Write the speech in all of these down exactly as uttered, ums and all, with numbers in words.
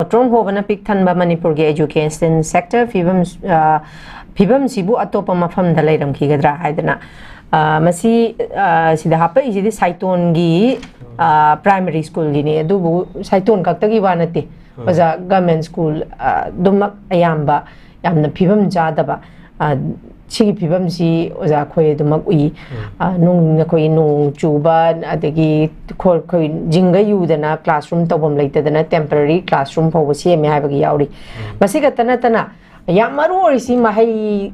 ꯇ꯭ꯔꯣꯡ ꯍꯣꯕꯅ ꯄꯤꯛ ꯊꯟꯕ ꯃꯅꯤꯄꯨꯔꯒꯤ education sector ꯐꯤꯕꯝ, ꯑ, ꯐꯤꯕꯝꯁꯤꯕꯨ ꯑꯇꯣꯞꯄ ꯃꯐꯝꯗ ꯂꯩꯔꯝꯈꯤꯒꯗ꯭ꯔꯥ ꯍꯥꯏꯗꯅ, ꯑ, ꯃꯁꯤ, ꯑ, ꯁꯤꯗ ꯍꯥꯞꯄꯛꯏꯁꯤꯗꯤ ꯁꯥꯏꯇꯣꯟꯒꯤ, ꯑ, primary schoolꯒꯤꯅꯤ꯫ ꯑꯗꯨꯕꯨ ꯁꯥꯏꯇꯣꯟ ꯈꯛꯇꯒꯤ ꯋꯥ ꯅꯠꯇꯦ꯫ ꯎꯝ꯫ ꯑꯣꯖꯥ, government school, ꯑ, ꯑꯗꯨꯃꯛ ꯑꯌꯥꯝꯕ ꯌꯥꯝꯅ ꯐꯤꯕꯝ ꯆꯥꯗꯕ, ꯑ, ꯁꯤꯒꯤ ꯐꯤꯕꯝꯁꯤ ꯑꯣꯖꯥ ꯑꯩꯈꯣꯏ ꯑꯗꯨꯃꯛ ꯎꯏ꯫ ꯎꯝ꯫ ꯑ, ꯅꯣꯡ, ꯑꯩꯈꯣꯏ ꯅꯣꯡ ꯆꯨꯕ, ꯑꯗꯒꯤ ꯈꯣ-, ꯑꯩꯈꯣꯏ ꯖꯤꯡꯒ ꯌꯨꯗꯅ classroom ꯇꯧꯐꯝ ꯂꯩꯇꯗꯅ temporary classroom ꯐꯥꯎꯕ ꯁꯦꯝꯃꯦ ꯍꯥꯏꯕꯒꯤ ꯌꯥꯎꯔꯤ꯫ ꯎꯝ꯫ ꯃꯁꯤ ꯈꯛꯇ ꯅꯠꯇꯅ ꯌꯥꯝ ꯃꯔꯨ ꯑꯣꯏꯔꯤꯁꯤ ꯃꯍꯩ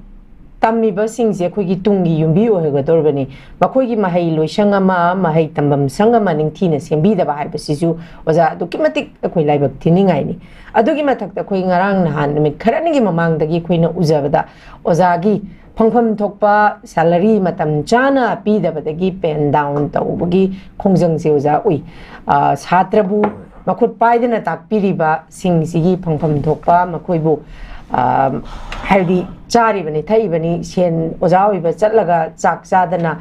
ꯇꯝꯃꯤꯕꯁꯤꯡꯁꯦ ꯑꯩꯈꯣꯏꯒꯤ ꯇꯨꯡꯒꯤ ꯌꯨꯝꯕꯤ ꯑꯣꯏꯍꯧꯒꯗꯧꯔꯤꯕꯅꯤ꯫ ꯃꯈꯣꯏꯒꯤ ꯃꯍꯩ ꯂꯣꯏꯁꯪ ꯑꯃ, ꯃꯍꯩ ꯇꯝꯐꯝ ꯁꯪ ꯑꯃ ꯅꯤꯡꯊꯤꯅ ꯁꯦꯝꯕꯤꯗꯕ ꯍꯥꯏꯕꯁꯤꯁꯨ ꯑꯣꯖꯥ ꯑꯗꯨꯛꯀꯤ ꯃꯇꯤꯛ ꯑꯩꯈꯣꯏ ꯂꯥꯏꯕꯛ ꯊꯤꯅꯤꯡꯉꯥꯏꯅꯤ꯫ ꯑꯗꯨꯒꯤ ꯃꯊꯛꯇ ꯑꯩꯈꯣꯏ ꯉꯔꯥꯡ ꯅꯍꯥꯟ ꯅꯨꯃꯤꯠ ꯈꯔꯅꯤꯒꯤ ꯃꯃꯥꯡꯗꯒꯤ ꯑꯩꯈꯣꯏꯅ ꯎꯖꯕꯗ ꯑꯣꯖꯥꯒꯤ ꯐꯪꯐꯝ ꯊꯣꯛꯄ salary ꯃꯇꯝ ꯆꯥꯅ ꯄꯤꯗꯕꯗꯒꯤ pen down ꯇꯧꯕꯒꯤ ꯈꯣꯡꯖꯪꯁꯦ ꯑꯣꯖꯥ ꯎꯏ꯫ ꯑ, ꯁꯥꯇ꯭ꯔꯕꯨ ꯃꯈꯨꯠ ꯄꯥꯏꯗꯅ ꯇꯥꯛꯄꯤꯔꯤꯕꯁꯤꯡꯁꯤꯒꯤ ꯐꯪꯐꯝ ꯊꯣꯛꯄ ꯃꯈꯣꯏꯕꯨ, ꯑ, ꯍꯥꯏꯕꯗꯤ ꯆꯥꯔꯤꯕꯅꯤ, ꯊꯛꯏꯕꯅꯤ, ꯁꯦꯟ ꯑꯣꯖꯥ ꯑꯣꯏꯕ ꯆꯠꯂꯒ ꯆꯥꯛ ꯆꯥꯗꯅ,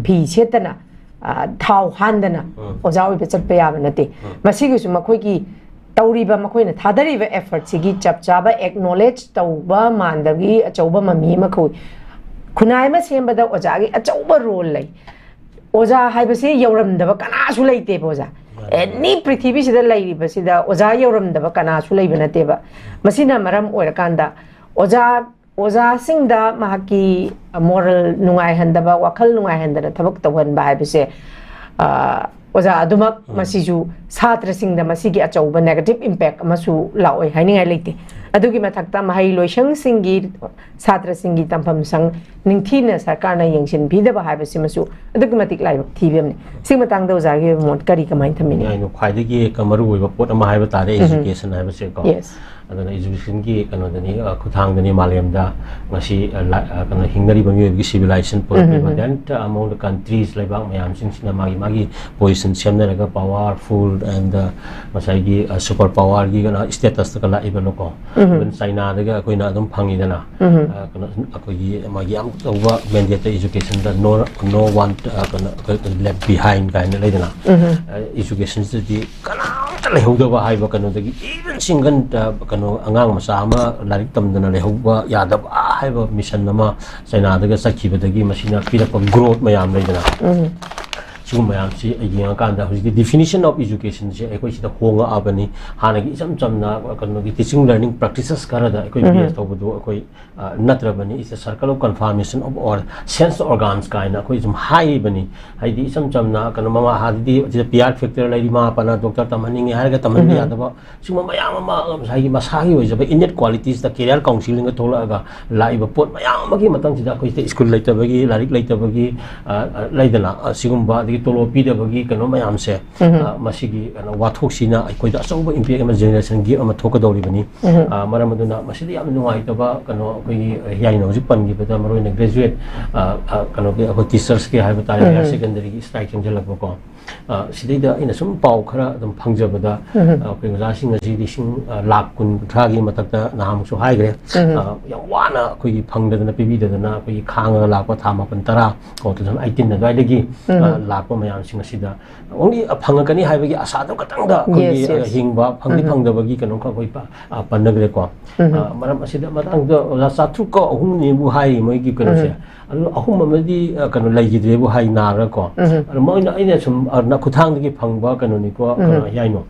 ꯐꯤ ꯁꯦꯠꯇꯅ, ꯑ, ꯊꯥꯎ ꯍꯥꯟꯗꯅ ꯎꯝ꯫ ꯑꯣꯖꯥ ꯑꯣꯏꯕ ꯆꯠꯄ ꯌꯥꯕ ꯅꯠꯇꯦ꯫ ꯎꯝ꯫ ꯃꯁꯤꯒꯤꯁꯨ ꯃꯈꯣꯏꯒꯤ ꯇꯧꯔꯤꯕ, ꯃꯈꯣꯏꯅ ꯊꯥꯗꯔꯤꯕ effortꯁꯤꯒꯤ ꯆꯞ ꯆꯥꯕ acknowledge ꯇꯧꯕ ꯃꯥꯟꯗꯕꯒꯤ ꯑꯆꯧꯕ ꯃꯃꯤ ꯑꯃꯈꯛ ꯎꯏ꯫ ꯈꯨꯟꯅꯥꯏ ꯑꯃ ꯁꯦꯝꯕꯗ ꯑꯣꯖꯥꯒꯤ ꯑꯆꯧꯕ role ꯂꯩ꯫ ꯑꯣꯖꯥ ꯍꯥꯏꯕꯁꯤ ꯌꯧꯔꯝꯗꯕ ꯀꯅꯥꯁꯨ ꯂꯩꯇꯦꯕ, ꯑꯣꯖꯥ꯫ ꯃꯥꯅꯤ꯫ Any ꯄ꯭ꯔꯤꯊꯤꯕꯤꯁꯤꯗ ꯂꯩꯔꯤꯕꯁꯤꯗ ꯑꯣꯖꯥ ꯌꯧꯔꯝꯗꯕ ꯀꯅꯥꯁꯨ ꯂꯩꯕ ꯅꯠꯇꯦꯕ꯫ ꯃꯁꯤꯅ ꯃꯔꯝ ꯑꯣꯏꯔꯀꯥꯟꯗ ꯑꯣꯖꯥ, ꯑꯣꯖꯥꯁꯤꯡꯗ ꯃꯍꯥꯛꯀꯤ moral ꯅꯨꯡꯉꯥꯏꯍꯟꯗꯕ, ꯋꯥꯈꯜ ꯅꯨꯡꯉꯥꯏꯍꯟꯗꯅ ꯊꯕꯛ ꯇꯧꯍꯟꯕ ꯍꯥꯏꯕꯁꯦ, ꯑ, ꯑꯣꯖꯥ ꯑꯗꯨꯃꯛ ꯎꯝ꯫ ꯃꯁꯤꯁꯨ ꯁꯥꯇ꯭ꯔꯁꯤꯡꯗ ꯃꯁꯤꯒꯤ ꯑꯆꯧꯕ negative impact ꯑꯃꯁꯨ ꯂꯥꯛꯑꯣꯏ ꯍꯥꯏꯅꯤꯡꯉꯥꯏ ꯂꯩꯇꯦ꯫ ꯑꯗꯨꯒꯤ ꯃꯊꯛꯇ ꯃꯍꯩ ꯂꯣꯏꯁꯪꯁꯤꯡꯒꯤ, ꯁꯥꯇ꯭ꯔꯁꯤꯡꯒꯤ ꯇꯝꯐꯝ ꯁꯪ ꯅꯤꯡꯊꯤꯅ ꯁꯔꯀꯥꯔꯅ ꯌꯦꯡꯁꯤꯟꯕꯤꯗꯕ ꯍꯥꯏꯕꯁꯤꯃꯁꯨ ꯑꯗꯨꯛꯀꯤ ꯃꯇꯤꯛ ꯂꯥꯏꯕꯛ ꯊꯤꯕ ꯑꯃꯅꯤ꯫ ꯁꯤꯒꯤ ꯃꯇꯥꯡꯗ ꯑꯣꯖꯥꯒꯤ ꯑꯣꯏꯕ ꯃꯣꯠ ꯀꯔꯤ, ꯀꯃꯥꯏꯅ ꯊꯝꯕꯤꯅꯤꯡꯉꯤ? ꯌꯥꯏꯅ, ꯈ꯭ꯋꯥꯏꯗꯒꯤ ꯃꯔꯨ ꯑꯣꯏꯕ ꯄꯣꯠ ꯑꯃ ꯍꯥꯏꯕ ꯇꯥꯔꯦ, ꯎꯝ꯫ Education ꯍꯥꯏꯕꯁꯦꯀꯣ꯫ Yes꯫ ꯑꯗꯨꯅ educationꯒꯤ ꯀꯩꯅꯣꯗꯅꯤ, ꯑ, ꯈꯨꯠꯊꯥꯡꯗꯅꯤ ꯃꯥꯂꯦꯝꯗ ꯉꯁꯤ, ꯑ, ꯂꯥ-, ꯑ, ꯀꯩꯅꯣ, ꯍꯤꯡꯅꯔꯤꯕ ꯃꯤꯑꯣꯏꯕꯒꯤ civilization ꯄꯨꯔꯛꯂꯤꯕ꯫ ꯎꯝ꯫ Then among the countries, ꯂꯩꯕꯥꯛ ꯃꯌꯥꯝꯁꯤꯡꯁꯤꯅ ꯃꯥꯒꯤ, ꯃꯥꯒꯤ position ꯁꯦꯝꯅꯔꯒ powerful and, ꯑ, ꯉꯁꯥꯏꯒꯤ, ꯑ, super powerꯒꯤ ꯀꯩꯅꯣ statusꯇꯒ ꯂꯥꯛꯏꯕꯅꯣꯀꯣ꯫ ꯎꯝ꯫ Even Chinaꯗꯒ ꯑꯩꯈꯣꯏꯅ ꯑꯗꯨꯝ ꯐꯪꯉꯤꯗꯅ꯫ ꯎꯝ꯫ ꯑ, ꯀꯩꯅꯣ, ꯑꯩꯈꯣꯏꯒꯤ ꯃꯥꯒꯤ ꯌꯥꯝ ꯇꯧꯕ mandate educationꯗ no, no one, ꯑ, ꯀꯩꯅꯣ, left behind ꯀꯥꯏꯅ ꯂꯩꯗꯅ꯫ ꯎꯝ꯫ ꯑ, educationꯁꯤꯗꯤ ꯀꯅꯥꯝ ꯂꯩꯍꯧꯗꯕ ꯍꯥꯏꯕ ꯀꯩꯅꯣꯗꯒꯤ, even single, ꯑ, ꯀꯩꯅꯣ, ꯑꯉꯥꯡ ꯃꯆꯥ ꯑꯃ ꯂꯥꯏꯔꯤꯛ ꯇꯝꯗꯅ ꯂꯩꯍꯧꯕ ꯌꯥꯗꯕ ꯍꯥꯏꯕ mission ꯑꯃ ꯆꯩꯅꯥꯗꯒ ꯆꯠꯈꯤꯕꯗꯒꯤ ꯃꯁꯤꯅ ꯄꯤꯔꯛꯄ growth ꯃꯌꯥꯝ ꯂꯩꯗꯅ꯫ ꯁꯤꯒꯨꯝꯕ ꯃꯌꯥꯝꯁꯤ ꯑꯩ ꯌꯦꯡꯉꯀꯥꯟꯗ ꯍꯧꯖꯤꯛꯇꯤ definition of educationꯁꯦ ꯑꯩꯈꯣꯏ ꯁꯤꯗ ꯍꯣꯡꯉꯛꯑꯕꯅꯤ꯫ ꯍꯥꯟꯅꯒꯤ ꯏꯆꯝ ꯆꯝꯅ ꯀꯩꯅꯣꯒꯤ teaching learning practices ꯈꯔꯗ ꯑꯩꯈꯣꯏ base ꯇꯧꯕꯗꯨ ꯑꯩꯈꯣꯏ, ꯑ, ꯅꯠꯇ꯭ꯔꯕꯅꯤ꯫ It's a circle of conformation of our sense organs ꯀꯥꯏꯅ ꯑꯩꯈꯣꯏ ꯁꯨꯝ ꯍꯥꯏꯔꯤꯕꯅꯤ꯫ ꯍꯥꯏꯗꯤ ꯏꯆꯝ ꯆꯝꯅ ꯀꯩꯅꯣ, ꯃꯃꯥ ꯍꯥꯟꯅꯗꯤ ꯁꯤꯗ P R factor ꯂꯩꯔꯤ, ꯃꯃꯥ ꯃꯄꯥꯅ doctor ꯇꯝꯍꯟꯅꯤꯡꯉꯦ ꯍꯥꯏꯔꯒ ꯇꯝꯍꯟꯕ ꯌꯥꯗꯕ, ꯁꯤꯒꯨꯝꯕ ꯃꯌꯥꯝ ꯑꯃ ꯉꯁꯥꯏꯒꯤ ꯃꯁꯥꯒꯤ ꯑꯣꯏꯖꯕ innate qualitiesꯇ career counselling ꯊꯣꯛꯂꯛꯑꯒ ꯂꯥꯛꯏꯕ ꯄꯣꯠ ꯃꯌꯥꯝ ꯑꯃꯒꯤ ꯃꯇꯝꯁꯤꯗ ꯑꯩꯈꯣꯏꯁꯤꯗ school ꯂꯩꯇꯕꯒꯤ, ꯂꯥꯏꯔꯤꯛ ꯂꯩꯇꯕꯒꯤ, ꯑ, ꯑ, ꯂꯩꯗꯅ, ꯑ, ꯁꯤꯒꯨꯝꯕ, ꯑꯗꯒꯤ ꯇꯣꯂꯣꯞ ꯄꯤꯗꯕꯒꯤ ꯀꯩꯅꯣ ꯃꯌꯥꯝꯁꯦ, ꯑ, ꯃꯁꯤꯒꯤ ꯀꯩꯅꯣ ꯋꯥꯊꯣꯛꯁꯤꯅ ꯑꯩꯈꯣꯏꯗ ꯑꯆꯧꯕ impact ꯑꯃ, generation gap ꯑꯃ ꯊꯣꯛꯀꯗꯧꯔꯤꯕꯅꯤ꯫ ꯑ, ꯃꯔꯝ ꯑꯗꯨꯅ ꯃꯁꯤꯗ ꯌꯥꯝꯅ ꯅꯨꯡꯉꯥꯏꯇꯕ ꯀꯩꯅꯣ ꯑꯩꯈꯣꯏꯒꯤ, ꯑ, ꯌꯥꯏꯅ ꯍꯧꯖꯤꯛ ꯄꯟꯈꯤꯕꯗ ꯃꯔꯨꯑꯣꯏꯅ graduate, ꯑ, ꯑ, ꯀꯩꯅꯣꯒꯤ ꯑꯩꯈꯣꯏ teachersꯀꯤ ꯍꯥꯏꯕ ꯇꯥꯔꯦ, higher secondary strike ꯆꯪꯁꯤꯜꯂꯛꯄꯀꯣ꯫ ꯑ, ꯁꯤꯗꯩꯗ ꯑꯩꯅ ꯁꯨꯝ ꯄꯥꯎ ꯈꯔ ꯑꯗꯨꯝ ꯐꯪꯖꯕꯗ, ꯑ, ꯑꯩꯈꯣꯏ ꯑꯣꯖꯥꯁꯤꯡ ꯑꯁꯤ ꯂꯤꯁꯤꯡ, ꯑ, ꯂꯥꯈ ꯀꯨꯟ ꯀꯨꯟꯊ꯭ꯔꯥꯒꯤ ꯃꯊꯛꯇ ꯅꯍꯥꯟꯃꯨꯛꯁꯨ ꯍꯥꯏꯈ꯭ꯔꯦ꯫ ꯑ, ꯌꯥꯝ ꯋꯥꯅ ꯑꯩꯈꯣꯏꯒꯤ ꯐꯪꯗꯗꯅ ꯄꯤꯕꯤꯗꯗꯅ ꯑꯩꯈꯣꯏꯒꯤ ꯈꯥꯡꯉꯒ ꯂꯥꯛꯄ ꯊꯥ ꯃꯥꯄꯟ ꯇꯔꯥ, two thousand eighteen ꯑꯗꯨꯋꯥꯏꯗꯒꯤ, ꯑ, ꯂꯥꯛꯄ ꯃꯌꯥꯝꯁꯤꯡ ꯑꯁꯤꯗ only, ꯑ, ꯐꯪꯉꯛꯀꯅꯤ ꯍꯥꯏꯕꯒꯤ ꯑꯁꯥꯗꯨ ꯈꯛꯇꯪꯗ ꯑꯩꯈꯣꯏꯒꯤ, Yes, yes. ꯑ, ꯍꯤꯡꯕ, ꯐꯪꯗꯤ ꯐꯪꯗꯕꯒꯤ ꯀꯩꯅꯣꯝꯈꯛ ꯑꯩꯈꯣꯏ ꯄ-, ꯑ, ꯄꯟꯅꯈ꯭ꯔꯦꯀꯣ꯫ ꯑ, ꯃꯔꯝ ꯑꯁꯤꯗ ꯃꯇꯥꯡꯗ ꯑꯣꯖꯥ ꯆꯥꯇ꯭ꯔꯨꯛꯀ ꯑꯍꯨꯝꯅꯦꯕꯨ ꯍꯥꯏꯔꯤ ꯃꯣꯏꯒꯤ ꯀꯩꯅꯣꯁꯦ꯫ ꯑꯗꯨ ꯑꯍꯨꯝ ꯑꯃꯗꯤ, ꯑ, ꯀꯩꯅꯣ ꯂꯩꯈꯤꯗ꯭ꯔꯦꯕꯨ ꯍꯥꯏ ꯅꯥꯔꯒꯀꯣ꯫ ꯑꯗꯣ ꯃꯣꯏꯅ, ꯑꯩꯅ ꯁꯨꯝ, ꯑ, ꯅ-, ꯈꯨꯠꯊꯥꯡꯗꯒꯤ ꯐꯪꯕ ꯀꯩꯅꯣꯅꯤꯀꯣ, ꯀꯩꯅꯣ ꯍꯥꯏꯅꯣ꯫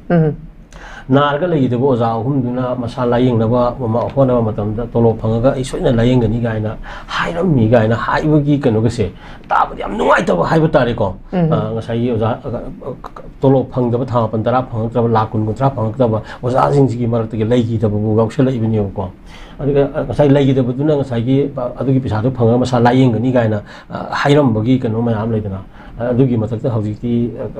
ꯅꯥꯔꯒ ꯂꯩꯈꯤꯗꯕ ꯑꯣꯖꯥ ꯑꯍꯨꯝꯗꯨꯅ ꯃꯁꯥ ꯂꯥꯏꯌꯦꯡꯅꯕ ꯃ-, ꯍꯣꯠꯅꯕ ꯃꯇꯝꯗ ꯇꯣꯂꯣꯞ ꯐꯪꯉꯒ ꯑꯩ ꯁꯣꯏꯗꯅ ꯂꯥꯏꯌꯦꯡꯒꯅꯤ ꯀꯥꯏꯅ ꯍꯥꯏꯔꯝꯃꯤ ꯀꯥꯏꯅ ꯍꯥꯏꯕꯒꯤ ꯀꯩꯅꯣꯒꯁꯦ ꯇꯥꯕꯗ ꯌꯥꯝ ꯅꯨꯡꯉꯥꯏꯇꯕ ꯍꯥꯏꯕ ꯇꯥꯔꯦꯀꯣ꯫ ꯑ, ꯉꯁꯥꯏꯒꯤ ꯑꯣꯖꯥ, ꯑ, ꯑ, ꯇꯣꯂꯣꯞ ꯐꯪꯗꯕ ꯊꯥ ꯃꯥꯄꯟ ꯇꯔꯥ ꯐꯪꯉꯛꯇꯕ, ꯂꯥꯈ ꯀꯨꯟ ꯀꯨꯟꯊ꯭ꯔꯥ ꯐꯪꯉꯛꯇꯕ ꯑꯣꯖꯥꯁꯤꯡꯁꯤꯒꯤ ꯃꯔꯛꯇꯒꯤ ꯂꯩꯈꯤꯗꯕꯕꯨ ꯌꯥꯎꯁꯜꯂꯛꯏꯕꯅꯦꯕꯀꯣ꯫ ꯑꯗꯨꯒ, ꯑ, ꯉꯁꯥꯏ ꯂꯩꯈꯤꯗꯕꯗꯨꯅ ꯉꯁꯥꯏꯒꯤ, ꯑ, ꯑꯗꯨꯒꯤ ꯄꯩꯁꯥꯗꯣ ꯐꯪꯉꯒ ꯃꯁꯥ ꯂꯥꯏꯌꯦꯡꯒꯅꯤ ꯀꯥꯏꯅ, ꯑ, ꯍꯥꯏꯔꯝꯕꯒꯤ ꯀꯩꯅꯣ ꯃꯌꯥꯝ ꯂꯩꯗꯅ꯫ ꯑ, ꯑꯗꯨꯒꯤ ꯃꯊꯛꯇ ꯍꯧꯖꯤꯛꯇꯤ, ꯑ,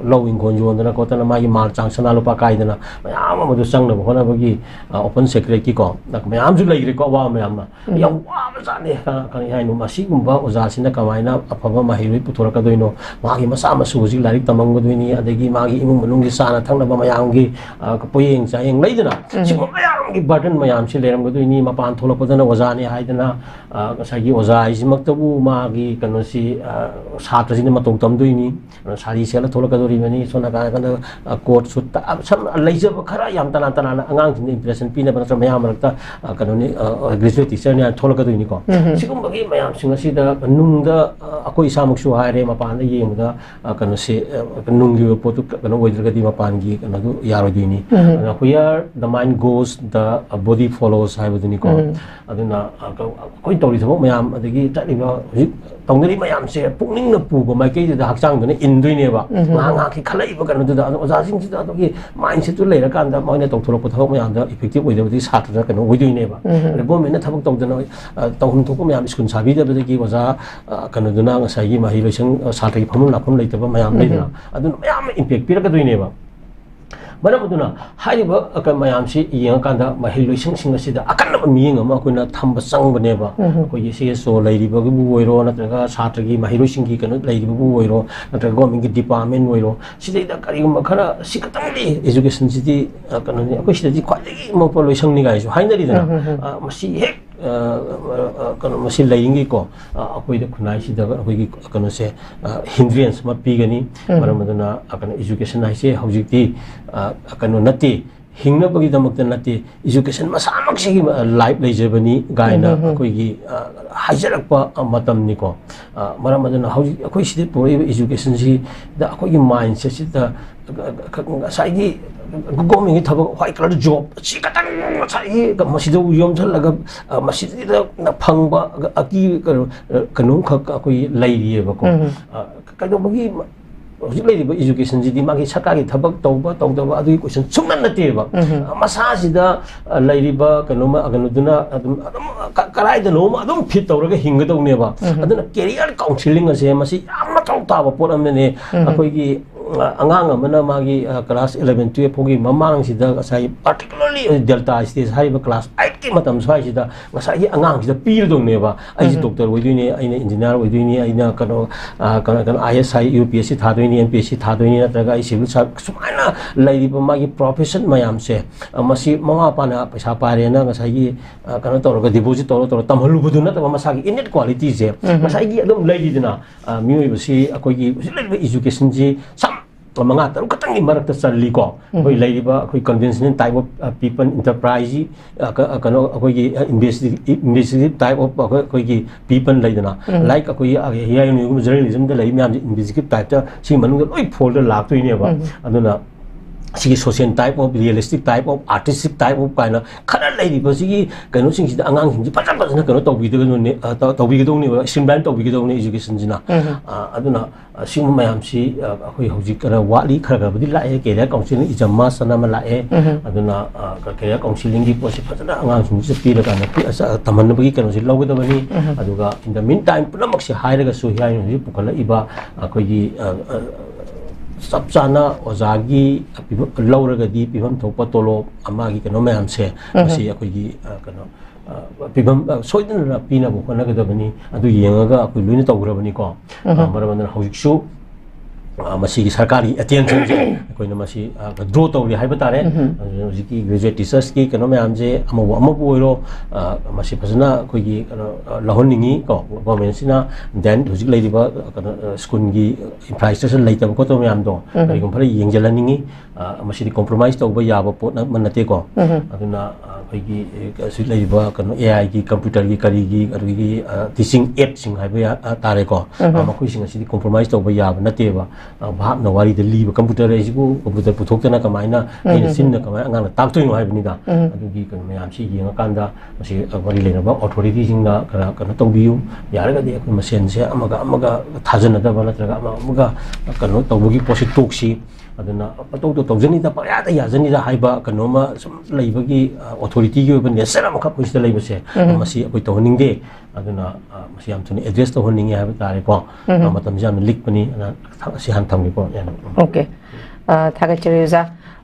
ꯂꯧ ꯏꯪꯈꯣꯜ ꯌꯣꯟꯗꯅ ꯈꯣꯠꯇꯅ ꯃꯥꯒꯤ ꯃꯥꯜ ꯆꯥꯡ ꯁꯅꯥ ꯂꯨꯄꯥ ꯀꯥꯏꯗꯅ ꯃꯌꯥꯝ ꯑꯃꯗꯨ ꯆꯪꯅꯕ ꯍꯣꯠꯅꯕꯒꯤ, ꯑ, open secretꯀꯤꯀꯣ, ꯃꯌꯥꯝꯁꯨ ꯂꯩꯈ꯭ꯔꯦꯀꯣ, ꯑꯋꯥꯕ ꯃꯌꯥꯝ ꯑꯃ꯫ ꯌꯥꯝ ꯋꯥꯕꯖꯥꯠꯅꯤ꯫ ꯀ-, ꯀꯔꯤ ꯍꯥꯏꯅꯣ, ꯃꯁꯤꯒꯨꯝꯕ ꯑꯣꯖꯥꯁꯤꯅ ꯀꯃꯥꯏꯅ ꯑꯐꯕ ꯃꯍꯩꯔꯣꯏ ꯄꯨꯊꯣꯔꯛꯀꯗꯣꯏꯅꯣ? ꯃꯥꯒꯤ ꯃꯆꯥ ꯃꯁꯨ ꯍꯧꯖꯤꯛ ꯂꯥꯏꯔꯤꯛ ꯇꯝꯃꯝꯒꯗꯣꯏꯅꯤ, ꯑꯗꯒꯤ ꯃꯥꯒꯤ ꯏꯃꯨꯡ ꯃꯅꯨꯡꯒꯤ ꯆꯥꯅ ꯊꯛꯅꯕ ꯃꯌꯥꯝꯒꯤ, ꯑ, ꯄꯣꯌꯦꯡ ꯆꯥꯌꯦꯡ ꯂꯩꯗꯅ, ꯁꯤꯒꯨꯝꯕ ꯃꯌꯥꯝꯒꯤ burden ꯃꯌꯥꯝꯁꯤ ꯂꯩꯔꯝꯒꯗꯣꯏꯅꯤ꯫ ꯃꯄꯥꯟ ꯊꯣꯛꯂꯛꯄꯗꯅ ꯑꯣꯖꯥꯅꯤ ꯍꯥꯏꯗꯅ, ꯑ, ꯉꯁꯥꯏꯒꯤ ꯑꯣꯖꯥ ꯍꯥꯏꯁꯤꯃꯛꯇꯕꯨ ꯃꯥꯒꯤ ꯀꯩꯅꯣꯁꯤ, ꯑ, ꯁꯥꯇ꯭ꯔꯁꯤꯅ ꯃꯇꯧ ꯇꯝꯗꯣꯏꯅꯤ꯫ ꯑꯗꯨꯅ ꯁꯥꯔꯤ ꯁꯦꯠꯂ ꯊꯣꯛꯂꯛꯀꯗꯧꯔꯤꯕꯅꯤ, ꯁꯣꯝ ꯅꯥꯀꯟꯗ ꯀꯣꯔꯠꯁꯨ ꯁꯝ ꯂꯩꯖꯕ ꯈꯔ ꯌꯥꯝ ꯇꯅꯥ ꯇꯅꯥꯅ ꯑꯉꯥꯡꯁꯤꯡꯗ ꯏꯝꯄ꯭ꯔꯦꯁꯟ ꯄꯤꯅꯕ ꯅꯠꯇ꯭ꯔꯒ ꯃꯌꯥꯝ ꯃꯔꯛꯇ ꯀꯩꯅꯣꯅꯤ, ꯒ꯭ꯔꯦꯖꯨꯋꯦꯠ ꯇꯤꯆꯔꯅꯤ ꯍꯥꯏꯅ ꯊꯣꯛꯂꯛꯀꯗꯣꯏꯅꯤꯀꯣ꯫ ꯁꯤꯒꯨꯝꯕꯒꯤ ꯃꯌꯥꯝꯁꯤꯡ ꯑꯁꯤꯗ ꯅꯨꯡꯗ ꯑꯩꯈꯣꯏ ꯏꯁꯥꯃꯛꯁꯨ ꯍꯥꯏꯔꯦ, ꯃꯄꯥꯟꯗ ꯌꯦꯡꯕꯗ ꯀꯩꯅꯣꯁꯦ, ꯅꯨꯡꯒꯤ ꯑꯣꯏꯕ ꯄꯣꯠꯇꯨ ꯀꯩꯅꯣ ꯑꯣꯏꯗ꯭ꯔꯒꯗꯤ ꯃꯄꯥꯟꯒꯤ ꯀꯩꯅꯣꯗꯨ ꯌꯥꯔꯣꯏꯗꯣꯏꯅꯤ꯫ ꯑꯗꯨꯅ where the mind goes, the body follows ꯍꯥꯏꯕꯗꯨꯅꯤꯀꯣ꯫ ꯑꯗꯨꯅ ꯑꯩꯈꯣꯏ ꯇꯧꯔꯤ ꯊꯕꯛ ꯃꯌꯥꯝ, ꯑꯗꯒꯤ ꯆꯠꯂꯤꯕ ꯍꯧꯖꯤꯛ ꯇꯧꯅꯔꯤ ꯃꯌꯥꯝꯁꯦ ꯄꯨꯛꯅꯤꯡꯅ ꯄꯨꯕ ꯃꯥꯏꯀꯩꯗꯨꯗ ꯍꯛꯆꯥꯡꯗꯨꯅ ꯏꯟꯗꯣꯏꯅꯦꯕ꯫ ꯉꯥꯏꯍꯥꯛ ꯉꯥꯏꯍꯥꯛꯀꯤ ꯈꯜꯂꯛꯏꯕ ꯀꯩꯅꯣꯗꯨꯗ꯫ ꯑꯗꯣ ꯑꯣꯖꯥꯁꯤꯡꯁꯤꯗ ꯑꯗꯨꯒꯤ ꯃꯥꯏꯟꯁꯦꯠꯇꯨ ꯂꯩꯔꯀꯥꯟꯗ ꯃꯣꯏꯅ ꯇꯧꯊꯣꯔꯛꯄ ꯊꯕꯛ ꯃꯌꯥꯝꯗ ꯏꯐꯦꯛꯇꯤꯞ ꯑꯣꯏꯗꯕꯗꯤ ꯁꯥꯇ꯭ꯔꯗ ꯀꯩꯅꯣ ꯑꯣꯏꯗꯣꯏꯅꯦꯕ꯫ ꯑꯗ ꯒꯣꯔꯃꯦꯟꯅ ꯊꯕꯛ ꯇꯧꯗꯅ, ꯇꯧꯐꯝ ꯊꯣꯛꯄ ꯃꯌꯥꯝ, ꯁ꯭ꯀꯨꯜ ꯁꯥꯕꯤꯗꯕꯗꯒꯤ ꯑꯣꯖꯥ ꯀꯩꯅꯣꯗꯨꯅ ꯉꯁꯥꯏꯒꯤ ꯃꯍꯩ ꯂꯣꯏꯁꯪ, ꯁꯥꯇ꯭ꯔꯒꯤ ꯐꯝꯐꯝ ꯂꯥꯛꯐꯝ ꯂꯩꯇꯕ ꯃꯌꯥꯝ ꯂꯩꯗꯅ, ꯑꯗꯨꯅ ꯃꯌꯥꯝ ꯑꯃ ꯏꯝꯄꯦꯛ ꯄꯤꯔꯛꯀꯗꯣꯏꯅꯦꯕ꯫ ꯃꯔꯝ ꯑꯗꯨꯅ ꯍꯥꯏꯔꯤꯕ ꯃꯌꯥꯝꯁꯤ ꯌꯦꯡꯉꯀꯥꯟꯗ ꯃꯍꯩ ꯂꯣꯏꯁꯪꯁꯤꯡ ꯑꯁꯤꯗ ꯑꯀꯟꯅꯕ ꯃꯤꯠꯌꯦꯡ ꯑꯃ ꯑꯩꯈꯣꯏꯅ ꯊꯝꯕ ꯆꯪꯕꯅꯦꯕ꯫ ꯑꯩꯈꯣꯏꯒꯤ ꯁꯤ ꯑꯦꯁ ꯑꯣ ꯂꯩꯔꯤꯕꯒꯤꯕꯨ ꯑꯣꯏꯔꯣ, ꯅꯠꯇ꯭ꯔꯒ ꯁꯥꯇ꯭ꯔꯒꯤ ꯃꯍꯩꯔꯣꯏꯁꯤꯡꯒꯤ ꯀꯩꯅꯣ ꯂꯩꯔꯤꯕꯕꯨ ꯑꯣꯏꯔꯣ, ꯅꯠꯇ꯭ꯔꯒ ꯒꯣꯔꯃꯦꯟꯒꯤ ꯗꯤꯄꯥꯔꯠꯃꯦꯟ ꯑꯣꯏꯔꯣ, ꯁꯤꯗꯩꯗ ꯀꯔꯤꯒꯨꯝꯕ ꯈꯔ ꯁꯤ ꯈꯛꯇꯪꯗꯤ ꯑꯦꯖꯨꯀꯦꯁꯟꯁꯤꯗꯤ ꯀꯩꯅꯣꯅꯤ, ꯑꯩꯈꯣꯏ ꯁꯤꯗꯗꯤ ꯈ꯭ꯋꯥꯏꯗꯒꯤ ꯃꯄꯣ ꯂꯣꯏꯁꯪꯅꯤ ꯀꯥꯏꯁꯨ ꯍꯥꯏꯅꯔꯤꯗꯅ꯫ ꯃꯁꯤ ꯍꯦꯛ ꯀꯩꯅꯣ, ꯃꯁꯤ ꯂꯩꯔꯤꯉꯩꯀꯣ, ꯑꯩꯈꯣꯏꯗ ꯈꯨꯟꯅꯥꯏꯁꯤꯗ ꯑꯩꯈꯣꯏꯒꯤ ꯀꯩꯅꯣꯁꯦ, ꯍꯤꯟꯗ꯭ꯔꯦꯟꯁ ꯑꯃ ꯄꯤꯒꯅꯤ꯫ ꯃꯔꯝ ꯑꯗꯨꯅ ꯀꯩꯅꯣ, ꯏꯖꯨꯀꯦꯁꯟ ꯍꯥꯏꯁꯦ ꯍꯧꯖꯤꯛꯇꯤ ꯀꯩꯅꯣ ꯅꯠꯇꯦ, ꯍꯤꯡꯅꯕꯒꯤꯗꯃꯛꯇ ꯅꯠꯇꯦ, ꯏꯖꯨꯀꯦꯁꯟ ꯃꯁꯥꯃꯛꯁꯤꯒꯤ ꯂꯥꯏꯐ ꯂꯩꯖꯕꯅꯤ ꯀꯥꯏꯅ ꯑꯩꯈꯣꯏꯒꯤ ꯍꯥꯏꯖꯔꯛꯄ ꯃꯇꯝꯅꯤꯀꯣ꯫ ꯃꯔꯝ ꯑꯗꯨꯅ ꯍꯧꯖꯤꯛ ꯑꯩꯈꯣꯏ ꯁꯤꯗ ꯄꯨꯔꯛꯏꯕ ꯏꯖꯨꯀꯦꯁꯟꯁꯤꯗ ꯑꯩꯈꯣꯏꯒꯤ ꯃꯥꯏꯟꯁꯦꯠꯁꯤꯗ ꯉꯁꯥꯏꯒꯤ ꯒꯣꯔꯃꯦꯟꯒꯤ ꯊꯕꯛ, ꯋꯥꯏꯠ ꯀꯂꯔ ꯖꯣꯕ ꯑꯁꯤ ꯈꯛꯇꯪ ꯉꯁꯥꯏꯒꯤ ꯃꯁꯤꯗ ꯌꯣꯝꯁꯤꯜꯂꯒ, ꯃꯁꯤꯗ ꯐꯪꯕ ꯑꯀꯤ ꯀꯩꯅꯣ, ꯀꯩꯅꯣꯝꯈꯛ ꯑꯩꯈꯣꯏꯒꯤ ꯂꯩꯔꯤꯑꯕꯀꯣ꯫ ꯀꯩꯗꯧꯕꯒꯤ ꯍꯧꯖꯤꯛ ꯂꯩꯔꯤꯕ ꯏꯖꯨꯀꯦꯁꯟꯁꯤꯗꯤ ꯃꯥꯒꯤ ꯁꯔꯀꯥꯔꯒꯤ ꯊꯕꯛ ꯇꯧꯕ ꯇꯧꯗꯕ ꯑꯗꯨꯒꯤ ꯀꯣꯏꯁꯟ ꯁꯨꯡꯅ ꯅꯠꯇꯦꯕ꯫ ꯃꯁꯥꯁꯤꯗ ꯂꯩꯔꯤꯕ ꯀꯩꯅꯣꯃ, ꯀꯩꯅꯣꯗꯨꯅ ꯑꯗꯨꯝ, ꯑꯗꯨꯝ ꯀꯔꯥꯏꯗꯅꯣꯃ ꯑꯗꯨꯝ ꯐꯤꯠ ꯇꯧꯔꯒ ꯍꯤꯡꯒꯗꯧꯅꯦꯕ꯫ ꯑꯗꯨꯅ ꯀꯦꯔꯤꯌꯔ ꯀꯥꯎꯟꯁꯤꯂꯤꯡ ꯑꯁꯦ ꯃꯁꯤ ꯌꯥꯝ ꯃꯊꯧ ꯇꯥꯕ ꯄꯣꯠ ꯑꯃꯅꯦ꯫ ꯑꯩꯈꯣꯏꯒꯤ ꯑꯉꯥꯡ ꯑꯃꯅ ꯃꯥꯒꯤ ꯀ꯭ꯂꯥꯁ ꯏꯂꯚꯦꯟ ꯇꯨꯌꯦꯜꯞ ꯐꯥꯎꯒꯤ ꯃꯃꯥꯡꯁꯤꯗ ꯉꯁꯥꯏ particularly Delta Stage ꯍꯥꯏꯔꯤꯕ ꯀ꯭ꯂꯥꯁ ꯑꯩꯠꯀꯤ ꯃꯇꯝ ꯁ꯭ꯋꯥꯏꯁꯤꯗ ꯉꯁꯥꯏꯒꯤ ꯑꯉꯥꯡꯁꯤꯗ ꯄꯤꯔꯗꯧꯅꯦꯕ꯫ ꯑꯩꯁꯦ ꯗꯣꯛꯇꯔ ꯑꯣꯏꯗꯣꯏꯅꯤ, ꯑꯩꯅ ꯏꯟꯖꯤꯅꯤꯌꯥꯔ ꯑꯣꯏꯗꯣꯏꯅꯤ, ꯑꯩꯅ ꯀꯩꯅꯣ ꯀꯩꯅꯣ ꯑꯥꯏ ꯑꯦꯁ ꯍꯥꯏ, U P S C ꯊꯥꯗꯣꯏꯅꯤ, M P S C ꯊꯥꯗꯣꯏꯅꯤ, ꯅꯠꯇ꯭ꯔꯒ ꯑꯩ ꯁꯤꯚꯤꯜ ꯁꯥꯔꯚꯤꯁ, ꯁꯨꯃꯥꯏꯅ ꯂꯩꯔꯤꯕ ꯃꯥꯒꯤ ꯄ꯭ꯔꯣꯐꯦꯁꯟ ꯃꯌꯥꯝꯁꯦ, ꯃꯁꯤ ꯃꯃꯥ ꯃꯄꯥꯅ ꯄꯩꯁꯥ ꯄꯥꯏꯔꯦꯅ ꯉꯁꯥꯏꯒꯤ ꯀꯩꯅꯣ ꯇꯧꯔꯒ ꯗꯤꯄꯣꯖꯤꯠ ꯇꯧꯔ ꯇꯧꯔ ꯇꯝꯍꯜꯂꯨꯕꯗꯨ ꯅꯠꯇꯕ, ꯃꯁꯥꯒꯤ ꯏꯅꯦꯠ ꯀ꯭ꯋꯥꯂꯤꯇꯤꯁꯦ ꯉꯁꯥꯏꯒꯤ ꯑꯗꯨꯝ ꯂꯩꯔꯤꯗꯅ꯫ ꯃꯤꯑꯣꯏꯕꯁꯤ ꯑꯩꯈꯣꯏꯒꯤ ꯍꯧꯖꯤꯛ ꯂꯩꯔꯤꯕ ꯏꯖꯨꯀꯦꯁꯟꯁꯤ ꯁꯝ ꯃꯉꯥ ꯇꯔꯨꯛ ꯈꯛꯇꯪꯒꯤ ꯃꯔꯛꯇ ꯆꯜꯂꯤꯀꯣ꯫ ꯑꯩꯈꯣꯏ ꯂꯩꯔꯤꯕ ꯑꯩꯈꯣꯏ conventional type of people, enterprise, ꯀꯩꯅꯣ ꯑꯩꯈꯣꯏꯒꯤ investigative type of ꯑꯩꯈꯣꯏꯒꯤ people ꯂꯩꯗꯅ, like ꯑꯩꯈꯣꯏꯒꯤ ꯍꯤꯌꯥꯏ ꯌꯨꯅꯤꯒꯨꯝꯕ ꯖꯔꯅꯦꯂꯤꯖꯝꯗ ꯂꯩꯔꯤ ꯃꯌꯥꯝꯁꯦ investigative typeꯇ ꯁꯤ ꯃꯅꯨꯡꯗ ꯂꯣꯏ ꯐꯣꯜꯗ ꯂꯥꯛꯇꯣꯏꯅꯦꯕ꯫ ꯑꯗꯨꯅ ꯁꯤꯒꯤ social type of, realistic type of, artistic type of ꯀꯥꯏꯅ ꯈꯔ ꯂꯩꯔꯤꯕ ꯁꯤꯒꯤ ꯀꯩꯅꯣꯁꯤꯡꯁꯤꯗ ꯑꯉꯥꯡꯁꯤꯡꯁꯤ ꯐꯖ ꯐꯖꯅ ꯀꯩꯅꯣ ꯇꯧꯕꯤꯒꯗꯕꯅꯤ, ꯇꯧꯕꯤꯒꯗꯧꯅꯦꯕ, streamline ꯇꯧꯕꯤꯒꯗꯧꯅꯤ educationꯁꯤꯅ꯫ ꯑꯗꯨꯅ ꯑꯁꯤꯒꯨꯝꯕ ꯃꯌꯥꯝꯁꯤ ꯑꯩꯈꯣꯏ ꯍꯧꯖꯤꯛ ꯈꯔ ꯋꯥꯠꯂꯤ, ꯈꯔ ꯈꯔꯕꯨꯗꯤ ꯂꯥꯛꯑꯦ꯫ Career counselling is a must ꯑꯅ ꯑꯃ ꯂꯥꯛꯑꯦ꯫ ꯑꯗꯨꯅ career counsellingꯒꯤ ꯄꯣꯠꯁꯤ ꯐꯖꯅ ꯑꯉꯥꯡꯁꯤꯡꯁꯤꯗ ꯄꯤꯔꯀꯥꯟꯗ ꯇꯝꯍꯟꯅꯕꯒꯤ ꯀꯩꯅꯣꯁꯤ ꯂꯧꯒꯗꯕꯅꯤ꯫ ꯑꯗꯨꯒ in the meantime ꯄꯨꯝꯅꯃꯛꯁꯤ ꯍꯥꯏꯔꯒꯁꯨ ꯍꯤꯌꯥꯏ ꯌꯨꯅꯤꯒꯤ ꯄꯨꯈꯠꯂꯛꯏꯕ ꯑꯩꯈꯣꯏꯒꯤ ꯆꯞ ꯆꯥꯅ ꯑꯣꯖꯥꯒꯤ ꯂꯧꯔꯒꯗꯤ ꯄꯤꯐꯝ ꯊꯣꯛꯄ ꯇꯣꯂꯣꯞ, ꯃꯥꯒꯤ ꯀꯩꯅꯣ ꯃꯌꯥꯝꯁꯦ, ꯃꯁꯤ ꯑꯩꯈꯣꯏꯒꯤ ꯀꯩꯅꯣ ꯄꯤꯐꯝ ꯁꯣꯏꯗꯅ ꯄꯤꯅꯕ ꯍꯣꯠꯅꯒꯗꯕꯅꯤ꯫ ꯑꯗꯨ ꯌꯦꯡꯉꯒ ꯑꯩꯈꯣꯏ ꯂꯣꯏꯅ ꯇꯧꯈ꯭ꯔꯕꯅꯤꯀꯣ꯫ ꯃꯔꯝ ꯑꯗꯨꯅ ꯍꯧꯖꯤꯛꯁꯨ ꯃꯁꯤꯒꯤ ꯁꯔꯀꯥꯔꯒꯤ attentionꯁꯦ ꯑꯩꯈꯣꯏꯅ ꯃꯁꯤ draw ꯇꯧꯔꯤ ꯍꯥꯏꯕ ꯇꯥꯔꯦ꯫ ꯑꯗꯨꯅ ꯍꯧꯖꯤꯛꯀꯤ graduate teachersꯀꯤ ꯀꯩꯅꯣ ꯃꯌꯥꯝꯁꯦ ꯑꯃꯕꯨ ꯑꯃꯕꯨ ꯑꯣꯏꯔꯣ, ꯃꯁꯤ ꯐꯖꯅ ꯑꯩꯈꯣꯏꯒꯤ ꯀꯩꯅꯣ ꯂꯧꯍꯟꯅꯤꯡꯉꯤ ꯀꯣ꯫ Governmentꯁꯤꯅ then ꯍꯧꯖꯤꯛ ꯂꯩꯔꯤꯕ ꯀꯩꯅꯣ schoolꯒꯤ infrastructure ꯂꯩꯇꯕ ꯈꯣꯠꯇꯕ ꯃꯌꯥꯝꯗꯣ ꯀꯔꯤꯒꯨꯝꯕ ꯈꯔ ꯌꯦꯡꯁꯤꯜꯍꯟꯅꯤꯡꯉꯤ꯫ ꯃꯁꯤꯗꯤ compromise ꯇꯧꯕ ꯌꯥꯕ ꯄꯣꯠ ꯑꯃ ꯅꯠꯇꯦꯀꯣ꯫ ꯑꯗꯨꯅ ꯑꯩꯈꯣꯏꯒꯤ ꯍꯧꯖꯤꯛ ꯂꯩꯔꯤꯕ ꯀꯩꯅꯣ ꯑꯦ ꯑꯥꯏꯒꯤ, computerꯒꯤ, ꯀꯔꯤꯒꯤ, ꯑꯗꯨꯗꯒꯤ teaching aidꯁꯤꯡ ꯍꯥꯏꯕ ꯌꯥ-, ꯇꯥꯔꯦꯀꯣ꯫ ꯃꯈꯣꯏꯁꯤꯡ ꯑꯁꯤꯗꯤ compromise ꯇꯧꯕ ꯌꯥꯕ ꯅꯠꯇꯦꯕ꯫ ꯚꯥꯞꯅ ꯋꯥꯔꯤꯗ ꯂꯤꯕ, computer ꯍꯥꯏꯁꯤꯕꯨ computer ꯄꯨꯊꯣꯛꯇꯅ ꯀꯃꯥꯏꯅ ꯑꯩꯅ ꯆꯤꯟꯅ ꯀꯃꯥꯏꯅ ꯑꯉꯥꯡꯗ ꯇꯥꯛꯇꯣꯏꯅꯣ ꯍꯥꯏꯕꯅꯤꯗ꯫ ꯑꯗꯨꯒꯤ ꯀꯩꯅꯣ ꯃꯌꯥꯝꯁꯤ ꯌꯦꯡꯉꯀꯥꯟꯗ ꯃꯁꯤ ꯃꯔꯤ ꯂꯩꯅꯕ authorityꯁꯤꯡꯅ ꯈꯔ ꯀꯩꯅꯣ ꯇꯧꯕꯤꯌꯨ꯫ ꯌꯥꯔꯒꯗꯤ ꯑꯩꯈꯣꯏ ꯃꯁꯦꯟꯁꯦ ꯑꯃꯒ ꯑꯃꯒ ꯊꯥꯖꯅꯗꯕ ꯅꯠꯇ꯭ꯔꯒ ꯑꯃ ꯑꯃꯒ ꯀꯩꯅꯣ ꯇꯧꯕꯒꯤ ꯄꯣꯠꯁꯤ ꯇꯣꯛꯁꯤ꯫ ꯑꯗꯨꯅ ꯄꯪꯇꯧꯗ ꯇꯧꯖꯅꯤꯗ, ꯄꯪꯌꯥꯗ ꯌꯥꯖꯅꯤꯗ ꯍꯥꯏꯕ ꯀꯩꯅꯣꯝꯃ ꯁꯨꯝ ꯂꯩꯕꯒꯤ, ꯑ, authority ꯑꯣꯊꯣꯔꯤꯇꯤꯒꯤ ꯑꯣꯏꯕ ꯅꯦꯆꯔ ꯑꯃꯈꯛ ꯑꯩꯈꯣꯏ ꯁꯤꯗ ꯂꯩꯕꯁꯦ, ꯃꯁꯤ ꯑꯩꯈꯣꯏ ꯇꯧꯍꯟꯅꯤꯡꯗꯦ꯫ ꯑꯗꯨꯅ, ꯑ, ꯃꯁꯤ ꯌꯥꯝ ꯊꯨꯅ ꯑꯦꯗ꯭ꯔꯦꯁ ꯇꯧꯍꯟꯅꯤꯡꯉꯦ ꯍꯥꯏꯕ ꯇꯥꯔꯦꯀꯣ꯫ ꯑ, ꯃꯇꯝꯁꯤ ꯌꯥꯝꯅ ꯂꯤꯛꯄꯅꯤ꯫ ꯑꯗꯨꯅ ꯁꯤ ꯍꯥꯟꯅ ꯊꯝꯒꯦꯀꯣ, ꯌꯥꯅꯤ꯫ ꯑꯣꯀꯦ꯫ ꯑ, ꯊꯥꯒꯠꯆꯔꯤ ꯑꯣꯖꯥ꯫